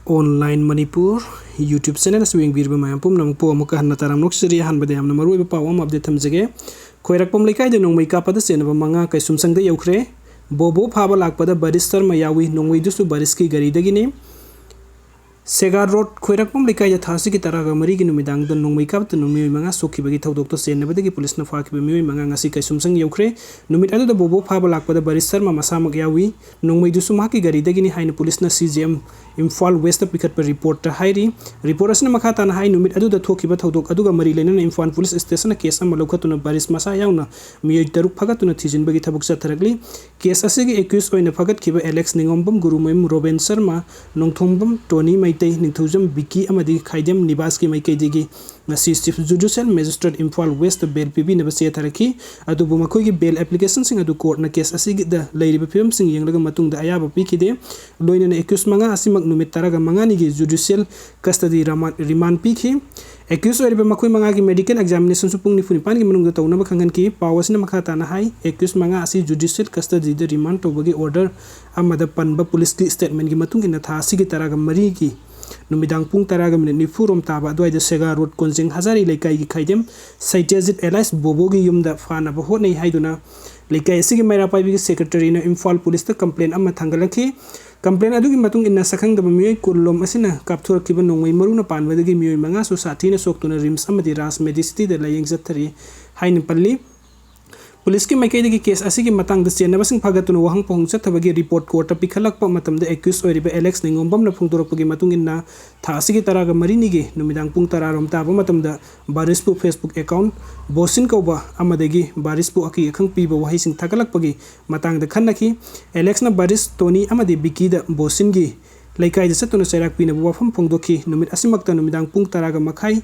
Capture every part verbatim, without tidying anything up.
Online Manipur YouTube channel ꯑꯁꯤ ꯌꯦꯡꯕꯤꯔꯤꯕ ꯃꯌꯥꯝ ꯄꯨꯝꯅꯃꯛꯄꯨ ꯑꯃꯨꯛꯀ ꯍꯟꯅ ꯇꯔꯥꯝꯅ ꯑꯣꯛꯆꯔꯤ꯫ ꯑꯍꯥꯟꯕꯗ ꯌꯥꯝꯅ ꯃꯔꯨꯑꯣꯏꯕ ꯄꯥꯎ ꯑꯃ update ꯊꯝꯖꯒꯦ꯫ ꯈꯣꯏꯔꯥꯛꯄꯝ ꯂꯩꯀꯥꯏꯗ ꯅꯣꯡꯃꯩ ꯀꯥꯞꯄꯗ ꯆꯦꯟꯅꯕ ꯃꯉꯥ ꯀꯩꯁꯨꯝꯁꯪꯗ ꯌꯧꯈ꯭ꯔꯦ꯫ ꯕꯣꯕꯣ ꯐꯥꯕ ꯂꯥꯛꯄꯗ ꯕꯔꯤꯁ ꯁꯔꯃ ꯌꯥꯎꯏ꯫ ꯅꯣꯡꯃꯩꯗꯨꯁꯨ ꯕꯔꯤꯁꯀꯤ ꯒꯥꯔꯤꯗꯒꯤꯅꯤ꯫ ꯁꯦꯒꯥ ꯔꯣꯗ ꯈꯣꯏꯔꯥꯛꯄꯝ ꯂꯩꯀꯥꯏꯗ ꯊꯥ ꯑꯁꯤꯒꯤ ꯇꯔꯥꯒ ꯃꯔꯤꯒꯤ ꯅꯨꯃꯤꯗꯥꯡꯗ ꯅꯣꯡꯃꯩ ꯀꯥꯞꯇꯨꯅ ꯃꯤꯑꯣꯏ ꯃꯉꯥ ꯁꯣꯛꯈꯤꯕꯒꯤ ꯊꯧꯗꯣꯛꯇ ꯆꯦꯟꯅꯕꯗꯒꯤ ꯄꯨꯂꯤꯁꯅ ꯐꯥꯈꯤꯕ ꯃꯤꯑꯣꯏ ꯃꯉꯥ ꯉꯁꯤ ꯀꯩꯁꯨꯝꯁꯪ ꯌꯧꯈ꯭ꯔꯦ꯫ ꯅꯨꯃꯤꯠ ꯑꯗꯨꯗ ꯕꯣꯕꯣ ꯐꯥꯕ ꯂꯥꯛꯄꯗ ꯕꯔꯤꯁ ꯁꯔꯃ ꯃꯁꯥꯃꯛ ꯌꯥꯎꯏ꯫ ꯅꯣꯡꯃꯩꯗꯨꯁꯨ ꯃꯍꯥꯛꯀꯤ ꯒꯥꯔꯤꯗꯒꯤꯅꯤ ꯍꯥꯏꯅ ꯄꯨꯂꯤꯁꯅ C J M Imphal west ꯄꯤꯈꯠꯄ ꯔꯤꯄꯣꯔꯠꯇ ꯍꯥꯏꯔꯤ꯫ ꯔꯤꯄꯣꯔꯠ ꯑꯁꯤꯅ ꯃꯈꯥ ꯇꯥꯅ ꯍꯥꯏ, ꯅꯨꯃꯤꯠ ꯑꯗꯨꯗ ꯊꯣꯛꯈꯤꯕ ꯊꯧꯗꯣꯛ ꯑꯗꯨꯒ ꯃꯔꯤ ꯂꯩꯅꯅ ꯏꯝꯐꯥꯜ ꯄꯨꯂꯤꯁ ꯁ꯭ꯇꯦꯁꯟꯅ ꯀꯦꯁ ꯑꯃ ꯂꯧꯈꯠꯇꯨꯅ ꯕꯔꯤꯁ ꯃꯁꯥ ꯌꯥꯎꯅ ꯃꯤꯑꯣꯏ ꯇꯔꯨꯛ ꯐꯥꯒꯠꯇꯨꯅ ꯊꯤꯖꯤꯟꯕꯒꯤ ꯊꯕꯛ ꯆꯠꯊꯔꯛꯂꯤ꯫ ꯀꯦꯁ ꯑꯁꯤꯒꯤ accused ꯑꯣꯏꯅ ꯐꯒꯠꯈꯤꯕ Alex Ningombam, Gurumayum Roben Sharma, Nongthongbam Tony Meitei, Ningthoujam Vicky ꯑꯃꯗꯤ ꯈꯥꯏꯗꯦꯝ ꯅꯤꯕꯥꯁꯀꯤ ꯃꯥꯏꯀꯩꯗꯒꯤ ꯉꯁꯤ Chief Judicial Magistrate Imphal west bail ꯄꯤꯕꯤꯅꯕ ꯆꯦ ꯊꯥꯔꯛꯈꯤ꯫ ꯑꯗꯨꯕꯨ ꯃꯈꯣꯏꯒꯤ ꯕꯦꯜ ꯑꯦꯄ꯭ꯂꯤꯀꯦꯁꯟꯁꯤꯡ ꯑꯗꯨ ꯀꯣꯔꯠꯅ ꯀꯦꯁ ꯑꯁꯤꯒꯤꯗ ꯂꯩꯔꯤꯕ ꯐꯤꯕꯝꯁꯤꯡ ꯌꯦꯡꯂꯒ ꯃꯇꯨꯡꯗ ꯑꯌꯥꯕ ꯄꯤꯈꯤꯗꯦ꯫ ꯂꯣꯏꯅꯅ accused ꯃꯉꯥ ꯑꯁꯤꯃꯛ ꯅꯨꯃꯤꯠ ꯇꯔꯥꯒ ꯃꯉꯥꯅꯤꯒꯤ judicial custody ꯔꯃꯥꯟ-, remand ꯄꯤꯈꯤ꯫ Accused ꯑꯣꯏꯔꯤꯕ ꯃꯈꯣꯏ ꯃꯉꯥꯒꯤ medical examinationꯁꯨ ꯄꯨꯡ ꯅꯤꯐꯨ ꯅꯤꯄꯥꯟꯒꯤ ꯃꯅꯨꯡꯗ ꯇꯧꯅꯕ ꯈꯪꯍꯟꯈꯤ꯫ ꯄꯥꯎ ꯑꯁꯤꯅ ꯃꯈꯥ ꯇꯥꯅ ꯍꯥꯏ, accused ꯃꯉꯥ ꯑꯁꯤ judicial custodyꯗ remand ꯇꯧꯕꯒꯤ order ꯑꯃꯗ ꯄꯟꯕ ꯄꯨꯂꯤꯁꯀꯤ statementꯀꯤ ꯃꯇꯨꯡ ꯏꯟꯅ ꯊꯥ ꯑꯁꯤꯒꯤ ꯇꯔꯥꯒ ꯃꯔꯤꯒꯤ ꯅꯨꯃꯤꯗꯥꯡ ꯄꯨꯡ ꯇꯔꯥꯒ ꯃꯤꯅꯤꯠ ꯅꯤꯐꯨ ꯔꯣꯝ ꯇꯥꯕ ꯑꯗꯨꯋꯥꯏꯗ ꯁꯦꯒꯥ ꯔꯣꯗ ꯀꯣꯟꯖꯦꯡ ꯍꯖꯥꯔꯤ ꯂꯩꯀꯥꯏꯒꯤ ꯈꯥꯏꯗꯦꯝ ꯁꯩꯇ꯭ꯌꯖꯤꯠ alias ꯕꯣꯕꯣꯒꯤ ꯌꯨꯝꯗ ꯐꯥꯅꯕ ꯍꯣꯠꯅꯩ ꯍꯥꯏꯗꯨꯅ ꯂꯩꯀꯥꯏ ꯑꯁꯤꯒꯤ ꯃꯩꯔꯥ ꯄꯥꯏꯕꯤꯒꯤ secretaryꯅ ꯏꯝꯐꯥꯜ ꯄꯨꯂꯤꯁꯇ complaint ꯑꯃ ꯊꯥꯡꯒꯠꯂꯛꯈꯤ꯫ Complaint ꯑꯗꯨꯒꯤ ꯃꯇꯨꯡ ꯏꯟꯅ ꯁꯛꯈꯪꯗꯕ ꯃꯤꯑꯣꯏ ꯀꯨꯟꯂꯣꯝ ꯑꯁꯤꯅ ꯀꯥꯞꯊꯣꯔꯛꯈꯤꯕ ꯅꯣꯡꯃꯩ ꯃꯔꯨꯅ ꯄꯥꯟꯕꯗꯒꯤ ꯃꯤꯑꯣꯏ ꯃꯉꯥꯁꯨ ꯁꯥꯊꯤꯅ ꯁꯣꯛꯇꯨꯅ ꯔꯤꯝꯁ ꯑꯃꯗꯤ ꯔꯥꯖ ꯃꯦꯗꯤꯁꯤꯇꯤꯗ ꯂꯥꯌꯦꯡ ꯆꯠꯊꯔꯤ ꯍꯥꯏꯅ ꯄꯜꯂꯤ꯫ ꯄꯨꯂꯤꯁꯀꯤ ꯃꯥꯏꯀꯩꯗꯒꯤ ꯀꯦꯁ ꯑꯁꯤꯒꯤ ꯃꯇꯥꯡꯗ ꯆꯦꯟꯅꯕꯁꯤꯡ ꯐꯥꯒꯠꯇꯨꯅ ꯋꯥꯍꯪ ꯄꯥꯎꯍꯪ ꯆꯠꯊꯕꯒꯤ ꯔꯤꯄꯣꯔꯠ ꯀꯣꯔꯠꯇ ꯄꯤꯈꯠꯂꯛꯄ ꯃꯇꯝꯗ accused ꯑꯣꯏꯔꯤꯕ ꯑꯦꯂꯦꯛꯁ ꯅꯤꯉꯣꯝꯕꯝꯅ ꯐꯣꯡꯗꯣꯔꯛꯄꯒꯤ ꯃꯇꯨꯡ ꯏꯟꯅ ꯊꯥ ꯑꯁꯤꯒꯤ ꯇꯔꯥꯒ ꯃꯔꯤꯅꯤꯒꯤ ꯅꯨꯃꯤꯗꯥꯡ ꯄꯨꯡ ꯇꯔꯥ ꯔꯣꯝ ꯇꯥꯕ ꯃꯇꯝꯗ ꯕꯥꯔꯤꯁꯄꯨ Facebook account, ꯕꯣꯁꯤꯟ ꯀꯧꯕ ꯑꯃꯗꯒꯤ ꯕꯥꯔꯤꯁꯄꯨ ꯑꯀꯤ ꯑꯈꯪ ꯄꯤꯕ ꯋꯥꯍꯩꯁꯤꯡ ꯊꯥꯒꯠꯂꯛꯄꯒꯤ ꯃꯇꯥꯡꯗ ꯈꯟꯅꯈꯤ꯫ ꯑꯦꯂꯦꯛꯁꯅ ꯕꯥꯔꯤꯁ, ꯇꯣꯅꯤ ꯑꯃꯗꯤ ꯕꯤꯀꯤꯗ ꯕꯣꯁꯤꯟꯒꯤ ꯂꯩꯀꯥꯏꯗ ꯆꯠꯇꯨꯅ ꯆꯩꯔꯥꯛ ꯄꯤꯅꯕ ꯋꯥꯐꯝ ꯐꯣꯡꯗꯣꯛꯈꯤ꯫ ꯅꯨꯃꯤꯠ ꯑꯁꯤꯃꯛꯇ ꯅꯨꯃꯤꯗꯥꯡ ꯄꯨꯡ ꯇꯔꯥꯒ ꯃꯈꯥꯏ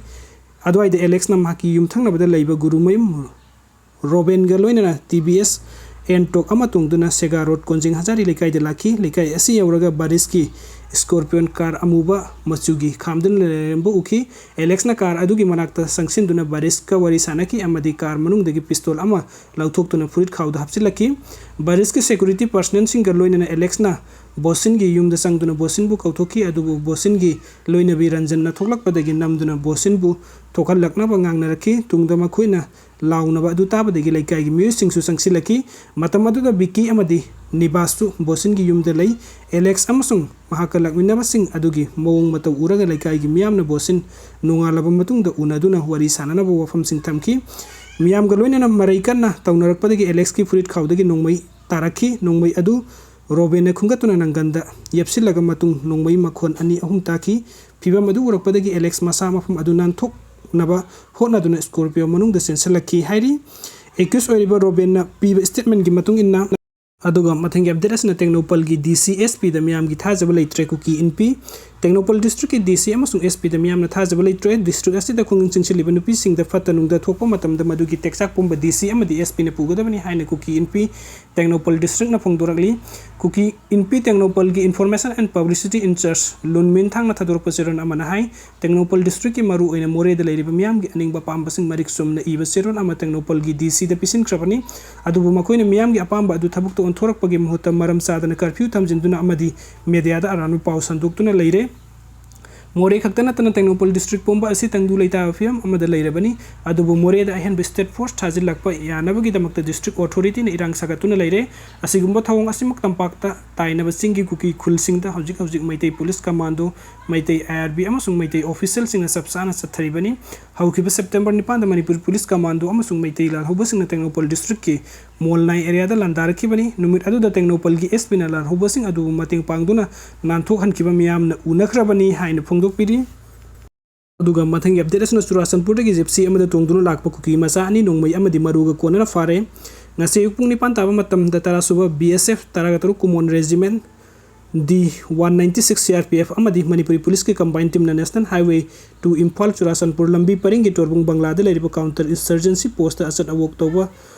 ꯑꯗꯨꯋꯥꯏꯗ ꯑꯦꯂꯦꯛꯁꯅ ꯃꯍꯥꯛꯀꯤ ꯌꯨꯝꯊꯪꯅꯕꯗ ꯂꯩꯕ ꯒꯨꯔꯨꯃꯌꯨꯝ ꯔꯣꯕꯦꯟꯒ ꯂꯣꯏꯅꯅ T V S Antok ꯑꯃ ꯇꯣꯡꯗꯨꯅ ꯁꯦꯒꯥ ꯔꯣꯗ ꯀꯣꯟꯖꯤꯡ ꯍꯖꯥꯔꯤ ꯂꯩꯀꯥꯏꯗ ꯂꯥꯛꯈꯤ꯫ ꯂꯩꯀꯥꯏ ꯑꯁꯤ ꯌꯧꯔꯒ ꯕꯥꯔꯤꯁꯀꯤ Scorpion car ꯑꯃꯨꯕ ꯃꯆꯨꯒꯤ ꯈꯥꯝꯗꯨꯅ ꯂꯩꯔꯝꯕ ꯎꯈꯤ꯫ ꯑꯦꯂꯦꯛꯁꯅ car ꯑꯗꯨꯒꯤ ꯃꯅꯥꯛꯇ ꯆꯪꯁꯤꯟꯗꯨꯅ ꯕꯥꯔꯤꯁꯀ ꯋꯥꯔꯤ ꯁꯥꯅꯈꯤ ꯑꯃꯗꯤ car ꯃꯅꯨꯡꯗꯒꯤ pistol ꯑꯃ ꯂꯧꯊꯣꯛꯇꯨꯅ ꯐꯨꯔꯤꯠ ꯈꯥꯎꯗ ꯍꯥꯞꯆꯤꯜꯂꯛꯈꯤ꯫ ꯕꯥꯔꯤꯁꯀꯤ security personnelꯁꯤꯡꯒ ꯂꯣꯏꯅꯅ ꯑꯦꯂꯦꯛꯁꯅ ꯕꯣꯁꯤꯟꯒꯤ ꯌꯨꯝꯗ ꯆꯪꯗꯨꯅ ꯕꯣꯁꯤꯟꯕꯨ ꯀꯧꯊꯣꯛꯈꯤ꯫ ꯑꯗꯨꯕꯨ ꯕꯣꯁꯤꯟꯒꯤ ꯂꯣꯏꯅꯕꯤ ꯔꯟꯖꯟꯅ ꯊꯣꯛꯂꯛꯄꯗꯒꯤ ꯅꯝꯗꯨꯅ ꯕꯣꯁꯤꯟꯕꯨ ꯊꯣꯛꯍꯜꯂꯛꯅꯕ ꯉꯥꯡꯅꯔꯛꯈꯤ꯫ ꯇꯨꯡꯗ ꯃꯈꯣꯏꯅ ꯂꯥꯎꯅꯕ ꯑꯗꯨ ꯇꯥꯕꯗꯒꯤ ꯂꯩꯀꯥꯏꯒꯤ ꯃꯤꯑꯣꯏꯁꯤꯡꯁꯨ ꯆꯪꯁꯤꯜꯂꯛꯈꯤ꯫ ꯃꯇꯝ ꯑꯗꯨꯗ ꯕꯤꯀꯤ ꯑꯃꯗꯤ ꯅꯤꯕꯥꯁꯁꯨ ꯕꯣꯁꯤꯟꯒꯤ ꯌꯨꯝꯗ ꯂꯩ꯫ ꯑꯦꯂꯦꯛꯁ ꯑꯃꯁꯨꯡ ꯃꯍꯥꯛꯀ ꯂꯥꯛꯃꯤꯟꯅꯕꯁꯤꯡ ꯑꯗꯨꯒꯤ ꯃꯑꯣꯡ ꯃꯇꯧ ꯎꯔꯒ ꯂꯩꯀꯥꯏꯒꯤ ꯃꯤꯌꯥꯝꯅ ꯕꯣꯁꯤꯟ ꯅꯣꯡꯉꯥꯜꯂꯕ ꯃꯇꯨꯡꯗ ꯎꯅꯗꯨꯅ ꯋꯥꯔꯤ ꯁꯥꯟꯅꯅꯕ ꯋꯥꯐꯝꯁꯤꯡ ꯊꯝꯈꯤ꯫ ꯃꯤꯌꯥꯝꯒ ꯂꯣꯏꯅꯅ ꯃꯔꯩ ꯀꯟꯅ ꯇꯧꯅꯔꯛꯄꯗꯒꯤ ꯑꯦꯂꯦꯛꯁꯀꯤ ꯐꯨꯔꯤꯠ ꯈꯥꯎꯗꯒꯤ ꯅꯣꯡꯃꯩ ꯇꯥꯔꯛꯈꯤ꯫ ꯅꯣꯡꯃꯩ ꯑꯗꯨ ꯔꯣꯕꯦꯟꯅ ꯈꯨꯟꯒꯠꯇꯨꯅ ꯅꯪꯒꯟꯗ ꯌꯦꯞꯁꯤꯜꯂꯒ ꯃꯇꯨꯡ ꯅꯣꯡꯃꯩ ꯃꯈꯣꯟ ꯑꯅꯤ ꯑꯍꯨꯝ ꯇꯥꯈꯤ꯫ ꯐꯤꯚꯝ ꯑꯗꯨ ꯎꯔꯛꯄꯗꯒꯤ ꯑꯦꯂꯦꯛꯁ ꯃꯁꯥ ꯃꯐꯝ ꯑꯗꯨ ꯅꯥꯟꯊꯣꯛꯅꯕ ꯍꯣꯠꯅꯗꯨꯅ ꯁ꯭ꯀꯣꯔꯄꯤꯑꯣ ꯃꯅꯨꯡꯗ ꯆꯦꯟꯁꯤꯜꯂꯛꯈꯤ ꯍꯥꯏꯔꯤ꯫ ꯑꯦꯀ꯭ꯌꯨꯁ ꯑꯣꯏꯔꯤꯕ ꯔꯣꯕꯦꯟꯅ ꯄꯤꯕ ꯁ꯭ꯇꯦꯠꯃꯦꯟꯒꯤ ꯃꯇꯨꯡ ꯏꯟꯅ, ꯑꯗꯨꯒ ꯃꯊꯪꯒꯤ ꯑꯞꯗꯦꯠ ꯑꯁꯤꯅ ꯇꯦꯡꯅꯧꯄꯜꯒꯤ ꯗꯤ ꯁꯤ ꯑꯦꯁ ꯄꯤꯗ ꯃꯤꯌꯥꯝꯒꯤ ꯊꯥꯖꯕ ꯂꯩꯇ꯭ꯔꯦ꯫ ꯀꯨꯀꯤ ꯏꯟꯄꯤ ꯇꯦꯡꯅꯧꯄꯜ ꯗꯤꯁꯇ꯭ꯔꯤꯛꯀꯤ ꯗꯤ ꯁꯤ ꯑꯃꯁꯨꯡ ꯑꯦꯁ ꯄꯤꯗ ꯃꯤꯌꯥꯝꯅ ꯊꯥꯖꯕ ꯂꯩꯇ꯭ꯔꯦ꯫ ꯗꯤꯁꯇ꯭ꯔꯤꯛ ꯑꯁꯤꯗ ꯈꯣꯡꯖꯪ ꯆꯪꯁꯤꯜꯂꯤꯕ ꯅꯨꯄꯤꯁꯤꯡꯗ ꯐꯠꯇ ꯅꯨꯡꯗ ꯊꯣꯛꯄ ꯃꯇꯝꯗ ꯃꯗꯨꯒꯤ ꯇꯦꯛꯆꯥꯛ ꯄꯨꯝꯕ ꯗꯤ ꯁꯤ ꯑꯃꯗꯤ ꯑꯦꯁ ꯄꯤꯅ ꯄꯨꯒꯗꯕꯅꯤ ꯍꯥꯏꯅ ꯀꯨꯀꯤ ꯏꯟꯄꯤ ꯇꯦꯡꯅꯧꯄꯜ ꯗꯤꯁꯇ꯭ꯔꯤꯛꯅ ꯐꯣꯡꯗꯣꯔꯛꯂꯤ꯫ ꯀꯨꯀꯤ ꯏꯟꯄꯤ ꯇꯦꯡꯅꯧꯄꯜꯒꯤ Information and Publicity in Charge ꯂꯨꯟꯃꯤꯟ ꯊꯥꯡꯅ ꯊꯥꯗꯣꯔꯛꯄ ꯆꯦꯔꯣꯜ ꯑꯃꯅ ꯍꯥꯏ, ꯇꯦꯡꯅꯧꯄꯜ ꯗꯤꯁꯇ꯭ꯔꯤꯛꯀꯤ ꯃꯔꯨꯑꯣꯏꯅ ꯃꯣꯔꯦꯗ ꯂꯩꯔꯤꯕ ꯃꯤꯌꯥꯝꯒꯤ ꯑꯅꯤꯡꯕ ꯑꯄꯥꯝꯕꯁꯤꯡ ꯃꯔꯤꯛ ꯆꯨꯝꯅ ꯏꯕ ꯆꯦꯔꯣꯜ ꯑꯃ ꯇꯦꯡꯅꯧꯄꯜꯒꯤ ꯗꯤ ꯁꯤꯗ ꯄꯤꯁꯤꯟꯈ꯭ꯔꯕꯅꯤ꯫ ꯑꯗꯨꯕꯨ ꯃꯈꯣꯏꯅ ꯃꯤꯌꯥꯝꯒꯤ ꯑꯄꯥꯝꯕ ꯑꯗꯨ ꯊꯕꯛꯇ ꯑꯣꯟꯊꯣꯔꯛꯄꯒꯤ ꯃꯍꯨꯠꯇ ꯃꯔꯝ ꯆꯥꯗꯅ ꯀꯔꯐ꯭ꯌꯨ ꯊꯝꯖꯤꯟꯗꯨꯅ ꯑꯃꯗꯤ ꯃꯦꯗꯤꯌꯥꯗ ꯑꯔꯥꯟꯕ ꯄꯥꯎ ꯁꯟꯗꯣꯛꯇꯨꯅ ꯂꯩꯔꯦ꯫ ꯃꯣꯔꯦ ꯈꯛꯇ ꯅꯠꯇꯅ ꯇꯦꯡꯅꯧꯄꯜ ꯗꯤꯁꯇ꯭ꯔꯤꯛ ꯄꯨꯝꯕ ꯑꯁꯤ ꯇꯪꯗꯨ ꯂꯩꯇꯥꯕ ꯐꯤꯕꯝ ꯑꯃꯗ ꯂꯩꯔꯕꯅꯤ꯫ ꯑꯗꯨꯕꯨ ꯃꯣꯔꯦꯗ ꯑꯍꯦꯟꯕ ꯁ꯭ꯇꯦꯠ ꯐꯣꯔꯁ ꯊꯥꯖꯤꯜꯂꯛꯄ ꯌꯥꯅꯕꯒꯤꯗꯃꯛꯇ ꯗꯤꯁꯇ꯭ꯔꯤꯛ ꯑꯣꯊꯣꯔꯤꯇꯤꯅ ꯏꯔꯥꯡ ꯁꯥꯒꯠꯇꯨꯅ ꯂꯩꯔꯦ꯫ ꯑꯁꯤꯒꯨꯝꯕ ꯊꯧꯑꯣꯡ ꯑꯁꯤꯃꯛ ꯇꯝꯄꯥꯛꯇ ꯇꯥꯏꯅꯕ ꯆꯤꯡꯒꯤ ꯀꯨꯀꯤ ꯈꯨꯜꯁꯤꯡꯗ ꯍꯧꯖꯤꯛ ꯍꯧꯖꯤꯛ ꯃꯩꯇꯩ ꯄꯨꯂꯤꯁ ꯀꯃꯥꯟꯗꯣ, ꯃꯩꯇꯩ ꯑꯥꯏ ꯑꯥꯔ ꯕꯤ ꯑꯃꯁꯨꯡ ꯃꯩꯇꯩ ꯑꯣꯐꯤꯁꯤꯌꯦꯜꯁꯤꯡꯅ ꯆꯞ ꯆꯥꯅ ꯆꯠꯊꯔꯤꯕꯅꯤ꯫ ꯍꯧꯈꯤꯕ ꯁꯦꯞꯇꯦꯝꯕꯔ ꯅꯤꯄꯥꯟꯗ ꯃꯅꯤꯄꯨꯔ ꯄꯨꯂꯤꯁ ꯀꯃꯥꯟꯗꯣ ꯑꯃꯁꯨꯡ ꯃꯩꯇꯩ ꯂꯥꯜꯍꯧꯕꯁꯤꯡꯅ ꯇꯦꯡꯅꯧꯄꯜ ꯗꯤꯁꯇ꯭ꯔꯤꯛꯀꯤ ꯃꯣꯜꯅꯥꯏ ꯑꯦꯔꯤꯌꯥꯗ ꯂꯥꯟꯗꯥꯔꯛꯈꯤꯕꯅꯤ꯫ ꯅꯨꯃꯤꯠ ꯑꯗꯨꯗ ꯇꯦꯡꯅꯧꯄꯜꯒꯤ ꯑꯦꯁ ꯄꯤꯅ ꯂꯥꯜꯍꯧꯕꯁꯤꯡ ꯑꯗꯨꯕꯨ ꯃꯇꯦꯡ ꯄꯥꯡꯗꯨꯅ ꯅꯥꯟꯊꯣꯛꯍꯟꯈꯤꯕ ꯃꯤꯌꯥꯝꯅ ꯎꯅꯈ꯭ꯔꯕꯅꯤ ꯍꯥꯏꯅ ꯐꯣꯡꯗꯣꯛꯄꯤꯔꯤ꯫ ꯑꯗꯨꯒ ꯃꯊꯪꯒꯤ ꯑꯞꯗꯦꯠ ꯑꯁꯤꯅ ꯆꯨꯔꯥꯆꯥꯟꯄꯨꯔꯗꯒꯤ ꯖꯤꯞꯁꯤ ꯑꯃꯗ ꯇꯣꯡꯗꯨꯅ ꯂꯥꯛꯄ ꯀꯨꯀꯤ ꯃꯆꯥ ꯑꯅꯤ ꯅꯣꯡꯃꯩ ꯑꯃꯗꯤ ꯃꯔꯨꯒ ꯀꯣꯟꯅꯅ ꯐꯥꯔꯦ꯫ ꯉꯁꯤ ꯑꯌꯨꯛ ꯄꯨꯡ ꯅꯤꯄꯥꯟ ꯇꯥꯕ ꯃꯇꯝꯗ ꯇꯔꯥꯁꯨꯕ ꯕꯤ ꯑꯦꯁ ꯑꯦꯐ ꯇꯔꯥꯒ ꯇꯔꯨꯛ Kumaon regiment the one ninety six C R P F ꯑꯃꯗꯤ ꯃꯅꯤꯄꯨꯔꯤ ꯄꯨꯂꯤꯁꯀꯤ ꯀꯝꯕꯥꯏꯟ ꯇꯤꯝꯅ national highway two Imphal Churachandpur ꯂꯝꯕꯤ ꯄꯔꯤꯡꯒꯤ ꯇꯣꯔꯕꯨꯡ ꯕꯪꯂꯥꯗ ꯂꯩꯔꯤꯕ ꯀꯥꯎꯟꯇꯔ ꯏꯟꯁꯔꯖꯦꯟꯁꯤ ꯄꯣꯁꯇ ꯑꯆꯠ ꯑꯋꯣꯛ ꯇꯧꯕ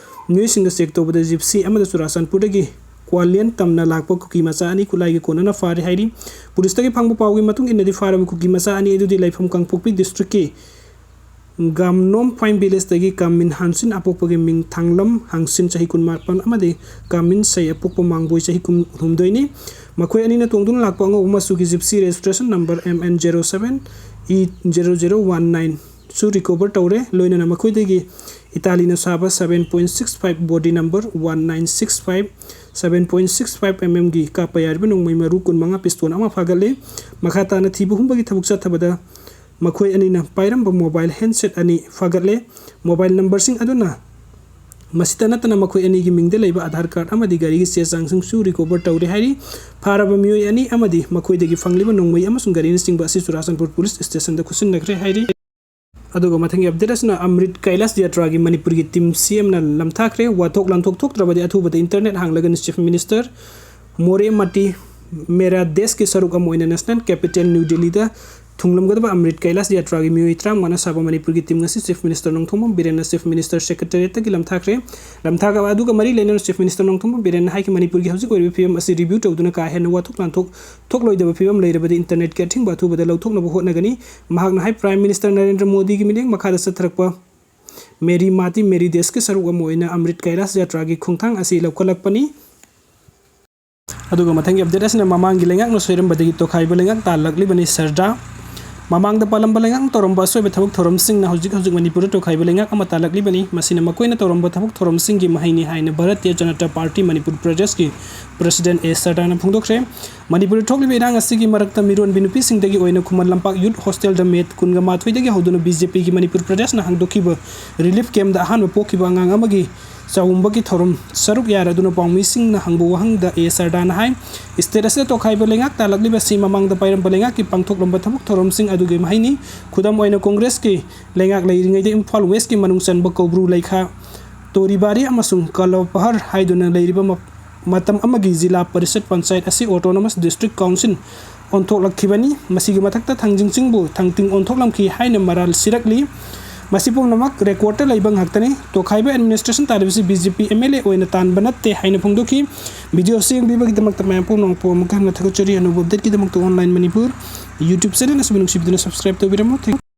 ꯃꯤꯑꯣꯏꯁꯤꯡꯅ ꯆꯦꯛ ꯇꯧꯕꯗ ꯖꯤꯞꯁꯤ ꯑꯃꯗ ꯆꯨꯔꯥꯆꯥꯟꯄꯨꯔꯗꯒꯤ ꯀ꯭ꯋꯥꯂꯤꯌꯟ ꯇꯝꯅ ꯂꯥꯛꯄ ꯀꯨꯀꯤ ꯃꯆꯥ ꯑꯅꯤ ꯈꯨꯠꯂꯥꯏꯒꯤ ꯀꯣꯟꯅꯅ ꯐꯥꯔꯦ ꯍꯥꯏꯔꯤ꯫ ꯄꯨꯂꯤꯁꯇꯒꯤ ꯐꯪꯕ ꯄꯥꯎꯒꯤ ꯃꯇꯨꯡ ꯏꯟꯅꯗꯤ ꯐꯥꯔꯕ ꯀꯨꯀꯤ ꯃꯆꯥ ꯑꯅꯤ ꯑꯗꯨꯗꯤ ꯂꯩꯐꯝ ꯀꯥꯡꯄꯣꯛꯄꯤ ꯗꯤꯁꯇ꯭ꯔꯤꯛꯀꯤ ꯒꯥꯝꯅꯣꯝ ꯐꯥꯏꯝ ꯚꯤꯂꯦꯖꯇꯒꯤ ꯀꯥꯃꯤꯟ ꯍꯥꯡꯆꯤꯟ ꯑꯄꯣꯛꯄꯒꯤ ꯃꯤꯡ ꯊꯥꯡꯂꯝ ꯍꯥꯡꯆꯤꯟ ꯆꯍꯤ ꯀꯨꯟꯃꯥꯄꯟ ꯑꯃꯗꯤ ꯀꯥꯃꯤꯟ ꯁꯩ ꯑꯄꯣꯛꯄ ꯃꯥꯡꯕꯣꯏ ꯆꯍꯤ ꯀꯨꯟꯍꯨꯝꯗꯣꯏꯅꯤ꯫ ꯃꯈꯣꯏ ꯑꯅꯤꯅ ꯇꯣꯡꯗꯨꯅ ꯂꯥꯛꯄ ꯑꯉꯧꯕ ꯃꯆꯨꯒꯤ Gypsy registration number M N zero seven E zero zero one nine ꯁꯨ recover ꯇꯧꯔꯦ꯫ ꯂꯣꯏꯅꯅ ꯃꯈꯣꯏꯗꯒꯤ ꯏꯇꯥꯂꯤꯅ ꯁꯥꯕ seven point six five body number one nine six five, seven point six five mm ꯒꯤ ꯀꯥꯞꯄ ꯌꯥꯔꯤꯕ ꯅꯣꯡꯃꯩ ꯃꯔꯨ ꯀꯨꯟꯃꯉꯥ pistol ꯑꯃ ꯐꯥꯒꯠꯂꯦ꯫ ꯃꯈꯥ ꯇꯥꯅ ꯊꯤꯕ ꯍꯨꯝꯕꯒꯤ ꯊꯕꯛ ꯆꯠꯊꯕꯗ ꯃꯈꯣꯏ ꯑꯅꯤꯅ ꯄꯥꯏꯔꯝꯕ mobile handset ꯑꯅꯤ ꯐꯥꯒꯠꯂꯦ꯫ Mobile numberꯁꯤꯡ ꯑꯗꯨꯅ ꯃꯁꯤꯇ ꯅꯠꯇꯅ ꯃꯈꯣꯏ ꯑꯅꯤꯒꯤ ꯃꯤꯡꯗ ꯂꯩꯕ ꯑꯙꯥꯔ ꯀꯥꯔꯗ ꯑꯃꯗꯤ ꯒꯥꯔꯤꯒꯤ ꯆꯦ ꯆꯥꯡꯁꯤꯡꯁꯨ recover ꯇꯧꯔꯦ ꯍꯥꯏꯔꯤ꯫ ꯐꯥꯔꯕ ꯃꯤꯑꯣꯏ ꯑꯅꯤ ꯑꯃꯗꯤ ꯃꯈꯣꯏꯗꯒꯤ ꯐꯪꯂꯤꯕ ꯅꯣꯡꯃꯩ ꯑꯃꯁꯨꯡ ꯒꯥꯔꯤꯅꯆꯤꯡꯕ ꯑꯁꯤ ꯆꯨꯔꯥꯆꯥꯟꯄꯨꯔ ꯄꯨꯂꯤꯁ ꯁ꯭ꯇꯦꯁꯟꯗ ꯈꯨꯠꯁꯤꯟꯅꯈ꯭ꯔꯦ ꯍꯥꯏꯔꯤ꯫ ꯑꯗꯨꯒ ꯃꯊꯪꯒꯤ ꯑꯞꯗꯦꯠ ꯑꯁꯤꯅ ꯑꯃ꯭ꯔꯤꯠ ꯀꯩꯂꯥꯁ ꯌꯥꯇ꯭ꯔꯥꯒꯤ ꯃꯅꯤꯄꯨꯔꯒꯤ ꯇꯤꯝ ꯁꯤ ꯑꯦꯝꯅ ꯂꯝꯊꯥꯈ꯭ꯔꯦ꯫ ꯋꯥꯊꯣꯛ ꯂꯥꯟꯊꯣꯛ ꯊꯣꯛꯇ꯭ꯔꯕꯗꯤ ꯑꯊꯨꯕꯗ ꯏꯟꯇꯔꯅꯦꯠ ꯍꯥꯡꯂꯒꯅꯤ꯫ ꯆꯤꯐ ꯃꯤꯅꯤꯁꯇꯔ ꯃꯣꯔꯦ ꯃꯥꯇꯤ ꯃꯦꯔꯥ ꯗꯦꯁꯀꯤ ꯁꯔꯨꯛ ꯑꯃ ꯑꯣꯏꯅ ꯅꯦꯁꯅꯦꯜ ꯀꯦꯄꯤꯇꯦꯜ ꯅ꯭ꯌꯨ ꯗꯤꯜꯂꯤꯗ ꯊꯨꯡꯂꯝꯒꯗꯕ ꯑꯃ꯭ꯔꯤꯠ ꯀꯩꯂꯥꯁ ꯌꯥꯇ꯭ꯔꯥꯒꯤ ꯃꯤꯑꯣꯏ ꯇꯔꯥꯃꯉꯥꯅ ꯁꯥꯕ ꯃꯅꯤꯄꯨꯔꯒꯤ ꯇꯤꯝ ꯉꯁꯤ ꯆꯤꯐ ꯃꯤꯅꯤꯁꯇꯔ ꯅꯣꯡꯊꯣꯝꯕꯝ ꯕꯤꯔꯦꯟꯅ ꯆꯤꯐ ꯃꯤꯅꯤꯁꯇꯔ ꯁꯦꯀ꯭ꯔꯦꯇꯦꯔꯤꯌꯦꯠꯇꯒꯤ ꯂꯝꯊꯥꯈ꯭ꯔꯦ꯫ ꯂꯝꯊꯥꯕ ꯑꯗꯨꯒ ꯃꯔꯤ ꯂꯩꯅꯅ ꯆꯤꯐ ꯃꯤꯅꯤꯁꯇꯔ ꯅꯣꯡꯊꯣꯝꯕꯝ ꯕꯤꯔꯦꯟꯅ ꯍꯥꯏꯈꯤ, ꯃꯅꯤꯄꯨꯔꯒꯤ ꯍꯧꯖꯤꯛ ꯑꯣꯏꯔꯤꯕ ꯐꯤꯕꯝ ꯑꯁꯤ ꯔꯤꯚ꯭ꯌꯨ ꯇꯧꯗꯨꯅ ꯀꯥ ꯍꯦꯟꯅ ꯋꯥꯊꯣꯛ ꯂꯥꯟꯊꯣꯛ ꯊꯣꯛꯂꯣꯏꯗꯕ ꯐꯤꯕꯝ ꯂꯩꯔꯕꯗꯤ ꯏꯟꯇꯔꯅꯦꯠꯀꯤ ꯑꯊꯤꯡꯕ ꯑꯊꯨꯕꯗ ꯂꯧꯊꯣꯛꯅꯕ ꯍꯣꯠꯅꯒꯅꯤ꯫ ꯃꯍꯥꯛꯅ ꯍꯥꯏ, ꯄ꯭ꯔꯥꯏꯝ ꯃꯤꯅꯤꯁꯇꯔ ꯅꯔꯦꯟꯗ꯭ꯔ ꯃꯣꯗꯤꯒꯤ ꯃꯤꯠꯌꯦꯡ ꯃꯈꯥꯗ ꯆꯠꯊꯔꯛꯄ ꯃꯦꯔꯤ ꯃꯥꯇꯤ ꯃꯦꯔꯤ ꯗꯦꯁꯀꯤ ꯁꯔꯨꯛ ꯑꯃ ꯑꯣꯏꯅ ꯑꯃ꯭ꯔꯤꯠ ꯀꯩꯂꯥꯁ ꯌꯥꯇ꯭ꯔꯥꯒꯤ ꯈꯣꯡꯊꯥꯡ ꯑꯁꯤ ꯂꯧꯈꯠꯂꯛꯄꯅꯤ꯫ ꯑꯗꯨꯒ ꯃꯊꯪꯒꯤ ꯑꯞꯗꯦꯠ ꯑꯁꯤꯅ ꯃꯃꯥꯡꯒꯤ ꯂꯩꯉꯥꯛꯅ ꯁꯣꯏꯔꯝꯕꯗꯒꯤ ꯇꯣꯈꯥꯏꯕ ꯂꯩꯉꯥꯛ ꯇꯥꯜꯂꯛꯂꯤꯕꯅꯤ꯫ ꯁꯔꯗꯥ ꯃꯃꯥꯡꯗ ꯄꯥꯜꯂꯝꯕ ꯂꯩꯉꯥꯛꯅ ꯇꯧꯔꯝꯕ ꯑꯁꯣꯏꯕ ꯊꯕꯛ ꯊꯧꯔꯝꯁꯤꯡꯅ ꯍꯧꯖꯤꯛ ꯍꯧꯖꯤꯛ ꯃꯅꯤꯄꯨꯔꯗ ꯇꯣꯈꯥꯏꯕ ꯂꯩꯉꯥꯛ ꯑꯃ ꯇꯥꯜꯂꯛꯂꯤꯕꯅꯤ꯫ ꯃꯁꯤꯅ ꯃꯈꯣꯏꯅ ꯇꯧꯔꯝꯕ ꯊꯕꯛ ꯊꯧꯔꯝꯁꯤꯡꯒꯤ ꯃꯍꯩꯅꯤ ꯍꯥꯏꯅ ꯚꯥꯔꯇꯤꯌ ꯖꯅꯇꯥ ꯄꯥꯔꯇꯤ ꯃꯅꯤꯄꯨꯔ ꯄ꯭ꯔꯗꯦꯁꯀꯤ ꯄ꯭ꯔꯁꯤꯗꯦꯟ ꯑꯦ ꯁꯔꯗꯥꯅ ꯐꯣꯡꯗꯣꯛꯈ꯭ꯔꯦ꯫ ꯃꯅꯤꯄꯨꯔꯗ ꯊꯣꯛꯂꯤꯕ ꯏꯔꯥꯡ ꯑꯁꯤꯒꯤ ꯃꯔꯛꯇ ꯃꯤꯔꯣꯟꯕꯤ ꯅꯨꯄꯤꯁꯤꯡꯗꯒꯤ ꯑꯣꯏꯅ ꯈꯨꯃꯟ ꯂꯝꯄꯥꯛ ꯌꯨꯠ ꯍꯣꯁꯇꯦꯜꯗ ꯃꯦ ꯀꯨꯟꯒ ꯃꯥꯊꯣꯏꯗꯒꯤ ꯍꯧꯗꯨꯅ ꯕꯤ ꯖꯦ ꯄꯤꯒꯤ ꯃꯅꯤꯄꯨꯔ ꯄ꯭ꯔꯗꯦꯁꯅ ꯍꯥꯡꯗꯣꯛꯈꯤꯕ ꯔꯤꯂꯤꯐ ꯀꯦꯝꯞꯗ ꯑꯍꯥꯟꯕ ꯄꯣꯛꯈꯤꯕ ꯑꯉꯥꯡ ꯑꯃꯒꯤ ꯆꯥꯎꯝꯕꯒꯤ ꯊꯧꯔꯝ ꯁꯔꯨꯛ ꯌꯥꯔꯗꯨꯅ ꯄꯥꯎꯃꯤꯁꯤꯡꯅ ꯍꯪꯕ ꯋꯥꯍꯪꯗ ꯑꯦ ꯁꯔꯗꯥꯅ ꯍꯥꯏ, ꯁ꯭ꯇꯦꯠ ꯑꯁꯤꯗ ꯇꯣꯈꯥꯏꯕ ꯂꯩꯉꯥꯛ ꯇꯥꯜꯂꯛꯂꯤꯕꯁꯤ ꯃꯃꯥꯡꯗ ꯄꯥꯏꯔꯝꯕ ꯂꯩꯉꯥꯛꯀꯤ ꯄꯥꯡꯊꯣꯛꯂꯝꯕ ꯊꯕꯛ ꯊꯧꯔꯝꯁꯤꯡ ꯑꯗꯨꯒꯤ ꯃꯍꯩꯅꯤ꯫ ꯈꯨꯗꯝ ꯑꯣꯏꯅ ꯀꯣꯡꯒ꯭ꯔꯦꯁꯀꯤ ꯂꯩꯉꯥꯛ ꯂꯩꯔꯤꯉꯩꯗ ꯏꯝꯐꯥꯜ ꯋꯦꯁꯀꯤ ꯃꯅꯨꯡ ꯆꯟꯕ ꯀꯧꯕ꯭ꯔꯨ, ꯂꯩꯈꯥ, ꯇꯣꯔꯤꯕꯥꯔꯤ ꯑꯃꯁꯨꯡ ꯀꯂꯄꯍꯔ ꯍꯥꯏꯗꯨꯅ ꯂꯩꯔꯤꯕ ꯃ-, ꯃꯇꯝ ꯑꯃꯒꯤ ꯖꯤꯂꯥ ꯄꯔꯤꯁꯠ ꯄꯟꯆꯥꯌꯠ ꯑꯁꯤ ꯑꯣꯇꯣꯅꯣꯃꯁ ꯗꯤꯁꯇ꯭ꯔꯤꯛ ꯀꯥꯎꯟꯁꯤꯜ ꯑꯣꯟꯊꯣꯛꯂꯛꯈꯤꯕꯅꯤ꯫ ꯃꯁꯤꯒꯤ ꯃꯊꯛꯇ ꯊꯥꯡꯖꯤꯡ ꯆꯤꯡꯕꯨ ꯊꯥꯡꯇꯤꯡ ꯑꯣꯟꯊꯣꯛꯂꯝꯈꯤ ꯍꯥꯏꯅ ꯃꯔꯥꯜ ꯁꯤꯔꯛꯂꯤ꯫ ꯃꯁꯤ ꯄꯨꯝꯅꯃꯛ ꯔꯦꯀꯣꯔꯗꯇ ꯂꯩꯕ ꯉꯥꯛꯇꯅꯤ꯫ ꯇꯣꯈꯥꯏꯕ ꯑꯦꯗꯃꯤꯅꯤꯁꯇ꯭ꯔꯦꯁꯟ ꯇꯥꯔꯤꯕꯁꯤ B J P M L A ꯑꯣꯏꯅ ꯇꯥꯟꯕ ꯅꯠꯇꯦ ꯍꯥꯏꯅ ꯐꯣꯡꯗꯣꯛꯈꯤ꯫ ꯚꯤꯗꯤꯑꯣ ꯑꯁꯤ ꯌꯦꯡꯕꯤꯕꯒꯤꯗꯃꯛꯇ ꯃꯌꯥꯝ ꯄꯨꯝꯅꯃꯛꯄꯨ ꯑꯃꯨꯛ ꯍꯟꯅ ꯊꯥꯒꯠꯆꯔꯤ꯫ ꯑꯅꯧꯕ ꯑꯞꯗꯦꯠꯀꯤꯗꯃꯛꯇ ꯑꯣꯟꯂꯥꯏꯟ ꯃꯅꯤꯄꯨꯔ ꯌꯨꯇ꯭ꯌꯨꯕ ꯆꯦꯅꯦꯜ ꯑꯁꯤꯕꯨ ꯅꯨꯡꯁꯤꯕꯤꯗꯨꯅ ꯁꯕꯁꯀ꯭ꯔꯥꯏꯕ ꯇꯧꯕꯤꯔꯝꯃꯨ꯫ Thank you꯫